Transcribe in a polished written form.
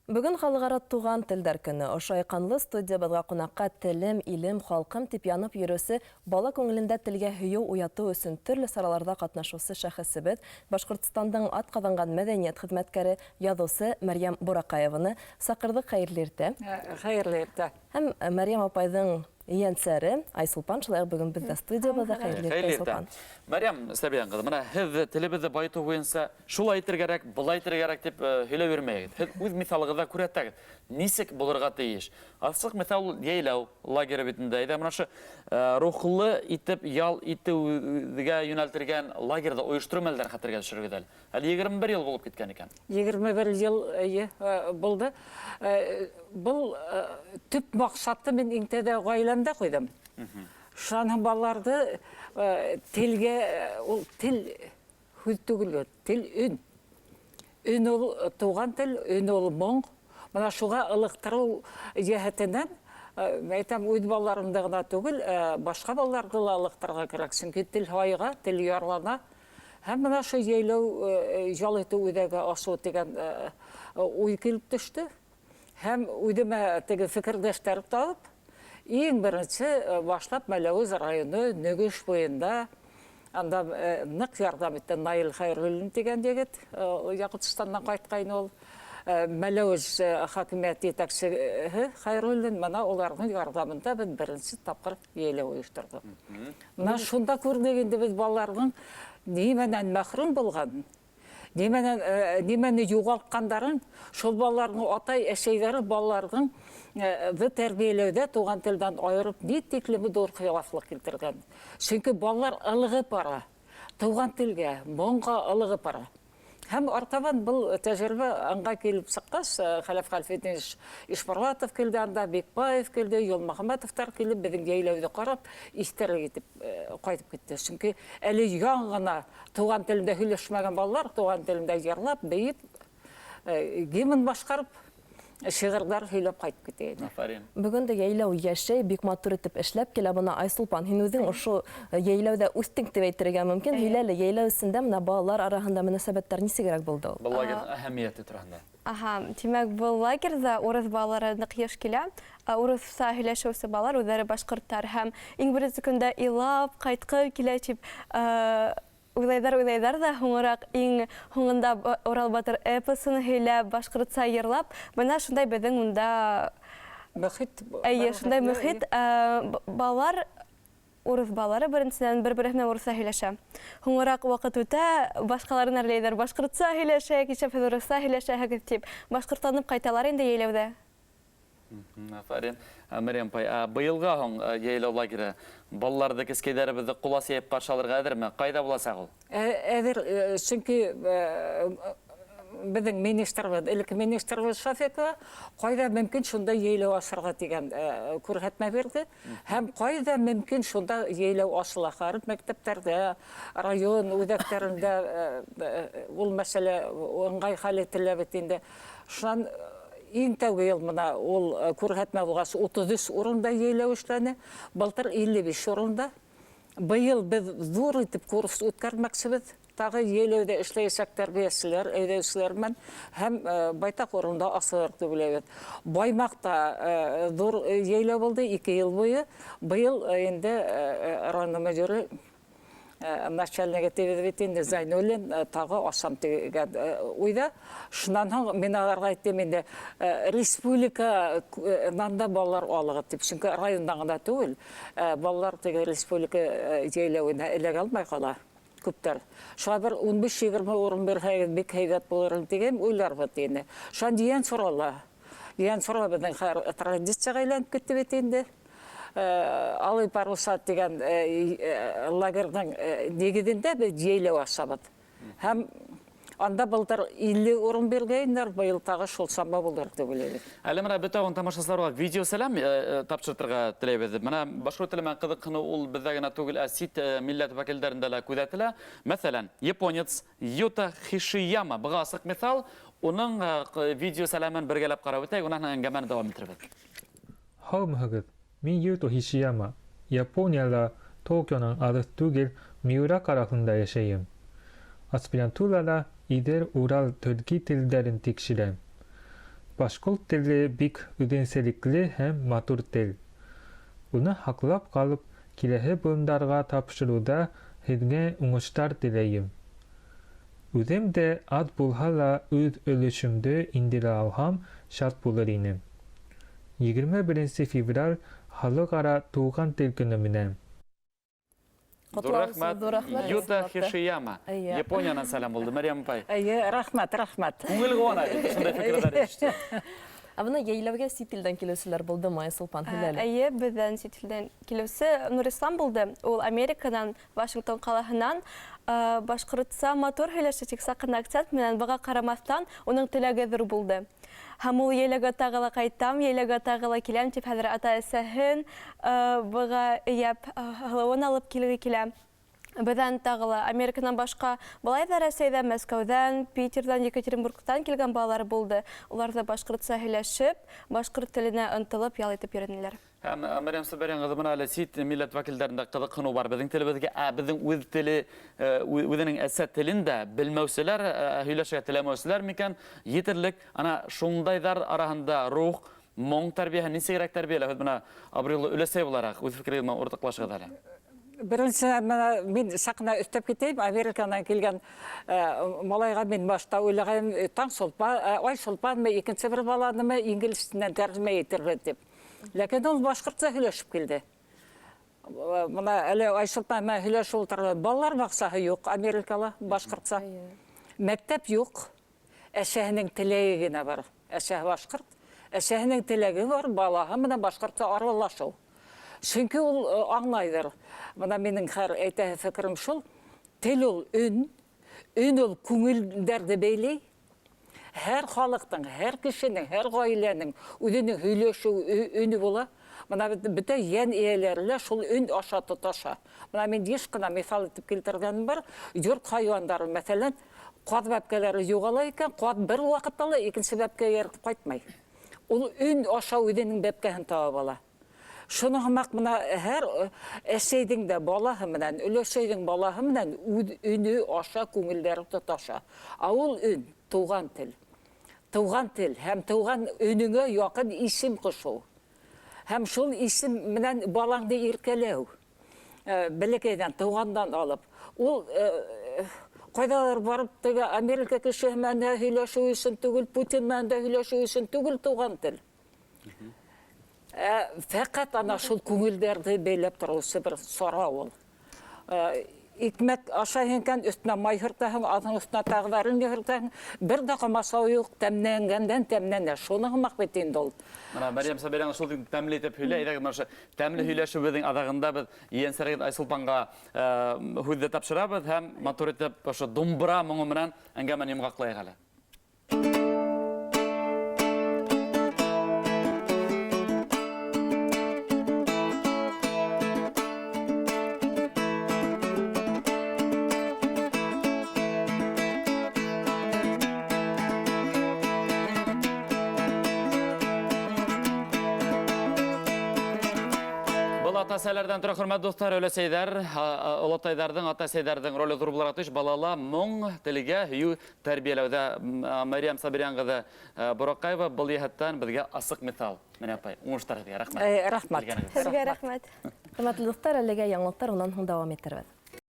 Бөгөн халыҡ-ара туған телдәр көнө. Ошо айҡанлы студиябыҙға ҡунаҡҡа телем, илем, халҡым тип янып йөрөүсе, бала күңелендә телгә һөйөү уятыу өсөн төрлө сараларҙа ҡатнашыусы шәхесебеҙ, Башҡортостандың атҡаҙанған мәҙәниәт хеҙмәткәре, яҙыусы Мәрйәм Бураҡаеваны саҡырҙыҡ. Хәйерле иртә! Хәйерле иртә! Һәм Мәрйәм апайҙың ейәнсәре Айсулпан шулай уҡ бөгөн беҙҙә студиябыҙҙа. Хәйерле иртә, Айсулпан! Мәрйәм Сәбиән ҡыҙы, бына һеҙ телебеҙҙе байытыу буйынса шулай итергә кәрәк, былай итергә кәрәк тип һөйләп йөрөмәйегеҙ. Һеҙ үҙ миҫалығыҙҙа күрһәтәгеҙ, нисек булырға тейеш. Асыҡ миҫал ул йәйләү лагеры бит инде. Әйҙә, менә ошо рухлы итеп ял итеүгә йүнәлтелгән лагерҙы ойоштороу мәлдәрен хәтергә төшөрөгөҙ әле. Әле 21 йыл булып киткән икән. 21 йыл, әйе, булды. Был төп маҡсатты мин иң тәүҙә ғаиләмдә ҡуйҙым. Шунан һуң балаларды телгә, ул тел һүҙ түгел, тел өн. Өн ул туған тел, өн ул моң. Мына шуға ылыҡтырыу йәһәтенән, әйтәм, үҙ балаларымды ғына түгел, башҡа балаларҙы ла ылыҡтырырға кәрәк. Сөнки тел һайыға, тел ярлана. Һәм бына ошо йәйләү ял итеү үҙәге асыу тигән уй килеп төштө. Һәм үҙемә теге фекерҙәштәр табып, иң беренсе башлап Мәләүез районы Нөгөш буйында анда ныҡ ярҙам итте Наил Хәйруллин тигән егет, Якутстаннан ҡайтҡайны ул. Мәләүез хакимиәт етәксеһе Хәйруллин, мына уларҙың ярҙамында беҙ беренсе тапҡыр йәйләү ойошторҙоҡ. Мына шунда күрҙек инде беҙ балаларҙың нимәнән мәхрүм булғанын. Нимәнән, нимәне юғалтҡандарын, шул балаларның атай-әсәйҙәре балаларҙың ҙы тәрбиәләүҙә туған телдән айырып ни тиклем ҙур хилафлыҡ килтергән. Сөнки балалар ылығып бара, туған телгә, моңға ылығып бара. Һәм артабан был тәжрибә ыңғай килеп сыҡҡас, Хәләф Хәлфетдинович Ишморатов килде анда, Бикбаев килде, Юлмөхәмәтовтар килеп, беҙҙең йәйләүҙе ҡарап, иҫтәлек итеп ҡайтып китте. Сөнки әле яңы ғына туған телендә һөйләшмәгән балалар туған телендә йырлап, бейеп, гимн башҡарып, шиғырҙар һөйләп ҡайтып китә ине. Афарин. Бөгөн дә йәйләү йәшәй, бик матур итеп эшләп килә. Бына, Айсулпан, һин үҙең ошо йәйләүҙә үҫтең тип әйтергә мөмкин. Һөйлә әле, йәйләү эсендә менә балалар араһында мөнәсәбәттәр нисегерәк булды ул? Был лагерьның әһәмиәте тураһында. Аһа, тимәк, был лагерҙа урыҫ балалары ныҡ йыш килә. Урыҫса һөйләшеүсе балалар үҙҙәре башҡорттар һәм иң беренсе көндә илап ҡайтҡы килә тип уйлайҙар, уйлайҙар ҙа, һуңыраҡ иң һуңында Урал батыр эпосын һөйләп, башҡортса йырлап, бына шундай беҙҙең унда мөхит. Эйе, шундай мөхит. Балалар Урыҫ балалары беренсенән бер-береһе менән урыҫса һөйләшә. Һуңыраҡ ваҡыт үтә, башҡаларын әрләйҙәр, башҡортса һөйләшәйек, нишләп һеҙ урыҫса һөйләшәһегеҙ тип. Башҡортланып ҡайталар инде йәйләүҙә. Афарин. Мәрйәм апай, ә быйылға һуң йәйләү лагеры балаларҙы, кескәйҙәребеҙҙе ҡолас йәйеп ҡаршы алырға әҙерме? Ҡайҙа буласаҡ ул? Әҙер, чөнки беҙҙең министрыбыҙ, элекке министрыбыҙ Шафикова ҡайҙа мөмкин шунда йәйләү асырға тигән күрһәтмә бирҙе. Һәм ҡайҙа мөмкин шунда йәйләү асыла. Хәреф мәктәптәрҙә, район үҙәктәрендә ул мәсьәлә ыңғай хәл ителә бит инде. Шунан иң тәүге йыл мына ул күрһәтмә булғас 33 урында йәйләү эшләне. Былтыр 55 урында. Быйыл беҙ ҙур итеп курс үткәрмәксебеҙ. Тағы йәйләүҙә эшләйәсәк тәрбиәселәр, әйҙәүселәр менән һәм байтаҡ урында асылыр дип уйлайбыҙ. Баймаҡта ҙур йәйләү булды 2 йыл буйы. Быйыл инде район мөдире начальнигы тибеҙ бит инде Зайнуллин тағы асам тигән уйҙа. Шунан һуң мин аларға әйттем инде, республиканан да балалар алығыҙ тип, сөнки райондан ғына түгел, балалар теге республика йәйләүенә эләгә алмай ҡала күптәр. Шуға бер 15-20 урын бирһәгеҙ бик һәйбәт булыр ине тигән уйларбыҙ тине. Шунан ейән сорала. Ейән сорала беҙҙең хәҙер традицияға әйләнеп китте бит инде. Алый паруса тигән лагерҙың нигеҙендә беҙ йәйләү асабыҙ. Һәм анда былтыр 50 урын биргәйнеләр, быйыл тағы шул сама булыр дип уйлайбыҙ. Әле менә бөтә он тамашасыларга видео сәлам тапшыртырға теләйбеҙ. Менә башҡорт теле менән ҡыҙыҡһыныу ул беҙҙә генә түгел, ә сит милләт вәкилдәрендә лә күҙәтелә. Мәҫәлән, японец Юта Хишияма быға асыҡ миҫал, уның видео сәләмен бергәләп ҡарап үтәйек, унан һуң әңгәмәне дауам итербеҙ. Һаумыһығыҙ, мин Юто Хишияма. Японияла Токионан алыҫ түгел Миура ҡалаһында йәшәйем. Аспирантурала Иҙел-Урал төрки телдәрен тикшерәм. Башҡорт теле бик үҙенсәлекле һәм матур тел. Уны һаҡлап ҡалып, киләһе быуындарға тапшырыуҙа һеҙгә уңыштар теләйем. Үҙем дә аҙ булһа ла үҙ өлөшөмдө индерә алһам, шат булыр инем. 21 нсе февраль Халыҡ-ара туған тел көнө менән! Ҙур рәхмәт. Ҙур рәхмәт. Юта Хишияма. Япониянан сәләм булды, Мәрьям апай. Әйе, рәхмәт, рәхмәт. Күңел ҡыуана бит, шундай фекерҙәр ишетеп. Ә бына йәйләүгә сит илдән килеүселәр булдымы, Айсулпан, һөйлә әле. Әйе, беҙҙән сит илдән килеүсе Нурислам булды. Ул Американан, Вашингтон ҡалаһынан. Башҡортса матур һөйләшә, тик саҡ ҡына акцент менән, быға ҡарамаҫтан, уның теләге ҙур булды. Һәм ул йәйләүгә тағы ла ҡайтам, йәйләүгә тағы ла киләм, тип хәҙер ата-әсәһен быға эйәп, һылыуын алып килге килә. Беҙҙән тағы ла Американан башҡа былай ҙа Рәсәйҙә, Мәскәүҙән, Питерҙан, Екатеринбургтан килгән балалар булды. Улар ҙа башҡортса һөйләшеп, башҡорт теленә ынтылып ял итеп йөрөнөләр. Һәм Мәрьям Сабирян ҡыҙы, бына әле сит милләт вәкилдәрендә ҡыҙыҡһыныу бар беҙҙең телебеҙгә, ә беҙҙең үҙ теле, үҙенең әсә телен дә белмәүселәр, һөйләшергә теләмәүселәр микән, етерлек. Ана шундайҙар араһында рух, моң тәрбиәһе нисегерәк тәрбиәләү? Һеҙ бына абруйлы өләсәй булараҡ үҙ фекерегеҙ менән уртаҡлашығыҙ әле. Беренсенән, бына мин саҡ ҡына өҫтәп китәйем, Американан килгән малайға мин башта уйлағайным, Таңсулпан, Айсулпанмы, икенсе бер баланымы инглиз теленән тәржемә итербеҙ тип. Ләкин ул башҡортса һөйләшеп килде. Бына әле Айсулпан менән һөйләшеп ултырҙы. Балалар баҡсаһы юҡ Америкала башҡортса. Мәктәп юҡ. Әсәһенең теләге генә бар. Әсәһе башҡорт. Әсәһенең теләге бар, балаһы менән башҡортса аралашыу. Сөнки ул аңлайҙыр. Бына минең хәҙер әйтәһе фекерем шул. Тел ул өн, өн ул күңелдәрҙе бәйләй. Һәр халыҡтың, һәр кешенең, һәр ғаиләнең үҙенең һөйләшеү өнө була. Бына бөтә йән эйәләре лә шул өн аша тоташа. Бына мин йыш ҡына миҫал итеп килтергәнем бар. Йорт хайуандары, мәҫәлән, ҡаҙ бәпкәләре юғала икән, ҡаҙ бер ваҡытта ла икенсе бәпкә эйәртеп ҡайтмай. Ул өн аша үҙенең бәпкәһен табып ала. Шуның һымаҡ бына һәр әсәйҙең дә балаһы менән, өләсәйҙең балаһы менән үҙ өнө аша күңелдәре тоташа. Ә ул өн, туған тел. Туған тел һәм туған өнөңә яҡын исем ҡушыу. Һәм шул исем менән балаңды иркәләү. Бәләкәйҙән, тыуғандан алып. Ул ҡайҙалыр барып теге Америка кешеһе менән дә һөйләшеү өсөн түгел, Путин менән дә һөйләшеү өсөн түгел туған тел. Фәҡәт ана шул күңелдәрҙе бәйләп тороусы бер сара ул. Икмәк ашайһың икән, өҫтөнә май һөртәһең, аҙың өҫтөнә тағы варенье һөртәһең, бер ҙә ҡамасау юҡ, тәмләнгәндән тәмләнә. Шуны һымаҡ бит инде ул. Бына Мәрйәм Сабирян шул тиклем тәмле итеп һөйләй. Әйҙәгеҙ, бына ошо тәмле һөйләшеүебеҙҙең аҙағында беҙ ейәнсәрегеҙ Айсулпанға һүҙҙе тапшырабыҙ һәм матур итеп ошо думбыра моңо менән әңгәмәне йомғаҡлайыҡ әле. Был ата-әсәләрҙән тора, хөрмәтле дуҫтар, өләсәйҙәр, олатайҙарҙың, ата-әсәйҙәрҙең роле ҙур булырға тейеш. Балала моң, телгә һөйөү тәрбиәләүҙә Мәрйәм Сабирян ҡыҙы Бораҡаева был йәһәттән беҙгә асыҡ миҫал. Менә апай, уңыштар һеҙгә, рәхмәт. Рәхмәт. Килгәнегеҙ өсөн. Һеҙгә рәхмәт. Хөрмәтле дуҫтар, әлегә яңылыҡтар, унан һуң дауам итербеҙ.